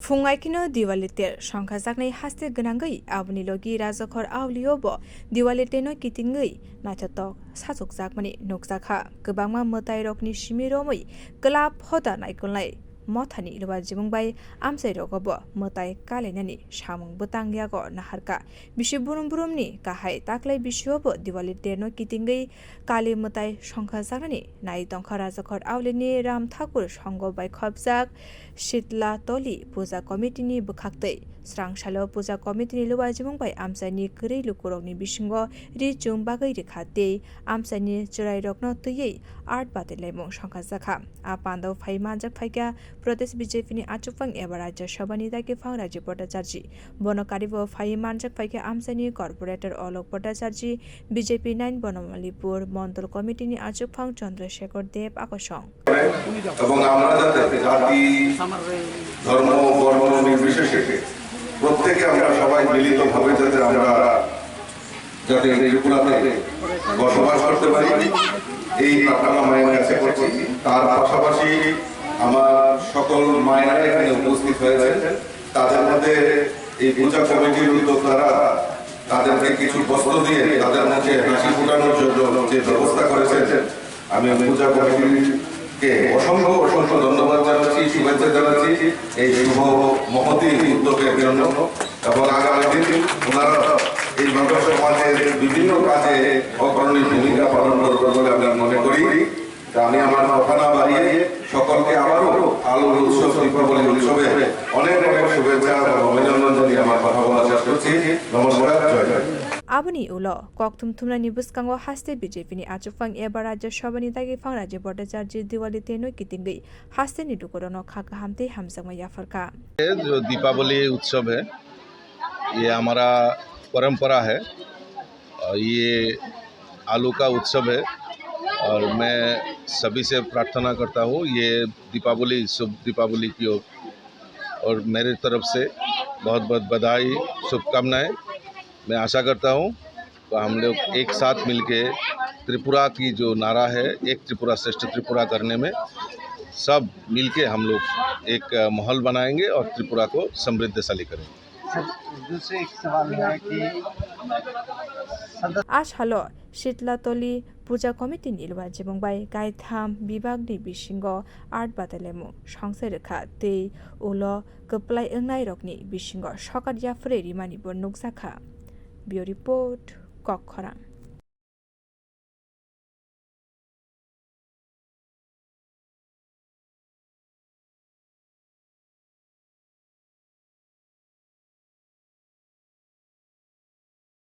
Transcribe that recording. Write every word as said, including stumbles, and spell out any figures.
Phung aikino Diwali ter songkhajaknai haste gwnangwi aboni logi Rajakhor aulio bo Diwali terno kitingwi naithotok sachukjakmani nukjakha. Kwbangma mwtairokni simi romwi kwlap hoda naikolnai mothani luajimung bai amchairogo bo mwtai kalainani samung bwtang yago naharkha. Bisi burum burumni kahai taklai bisio bo Diwali terno kitingwi Kali mwtai songkhajaknani nai tongkha Rajakhor aulini Ram Thakur songho bai khopjak Shitla Toli Puja Committee ni bwkhaktwi. Srang salo Puja Committee ni luajimung bai amchaini kwrwi lukurokni bisingo ri chum bagwi rikha tei amchaini chwrairokno twiwi art batailaimung songkhajakha. A pandao phai manjak phaikha Pradesh B J P ni achukphang eba Rajya Sabha ni dagi phang Rajiv Bhattacharjee. Bono karibo phai manjak phaikha amchaini corporator Alok Bhattacharjee, B J P nine Bonomalipur Mondol Committee ni achukphang Chandra Shekhar Deb akosong. এবং আমরা যাতে জাতি, ধর্ম, বর্ণ নির্বিশেষে প্রত্যেকে আমরা সবাই মিলিতভাবে যাতে আমরা যাতে ত্রিপুরাতে বসবাস করতে পারি, এই প্রার্থনা মায়ের কাছে করছি। তার পাশাপাশি আমার সকল মায়েরা এখানে উপস্থিত হয়েছেন, তাদের মধ্যে এই পূজা কমিটির উদ্যোক্তারা তাদেরকে কিছু বস্ত্র দিয়ে তাদের মুখে হাসি ফোটানোর জন্য যে ব্যবস্থা করেছেন, আমি পূজা কমিটিকে অসংখ্য অসংখ্য ধন্যবাদ জানাচ্ছি, শুভেচ্ছা জানাচ্ছি এই শুভ মহতী উদ্যোগের জন্য। এবং আগামী দিন ওনারা এই মানব সমাজের বিভিন্ন কাজে অগ্রণী ভূমিকা পালন করবে বলে আমি মনে করি। তা আমি আমার কথা না বাড়িয়ে সকলকে আবারও আলোর উৎসব দীপাবলি উৎসবে অনেক অনেক শুভেচ্ছা এবং অভিনন্দন জানিয়ে আমার কথা বলা শেষ করছি। নমস্কার, জয় জয়। Aboni ulo kokthum thumnani bwskango haste B J P ni achukphang eba Rajya Sabha ni dagi phang Rajiv Bhattacharjee Diwali terno kitingwi hasteni lukurokno kha kaham tei hamjakma yapharkha. ये जो दीपावली उत्सव है, ये हमारा परंपरा है। और ये आलू का उत्सव है और मैं सभी से प्रार्थना करता हूँ, ये दीपावली, शुभ दीपावली की हो और मेरी तरफ से बहुत बहुत बधाई, शुभकामनाएं। मैं आशा करता हूँ तो हम लोग एक साथ मिलके त्रिपुरा की जो नारा है, एक त्रिपुरा श्रेष्ठ त्रिपुरा करने में सब मिलके हम लोग एक माहौल बनाएंगे और त्रिपुरा को समृद्धशाली करेंगे। सर, दूसरे एक सवाल है कि सदस्य A salo Shitla Toli Puja Committee ni luajimung bai kaitham bibak ni bisingo art batailaimung songchai rwkha tei ulo kwplai wngnairokni bisingo sokat yapharwi rimani bo nukjakha. Bureau Report, Kokkhorang.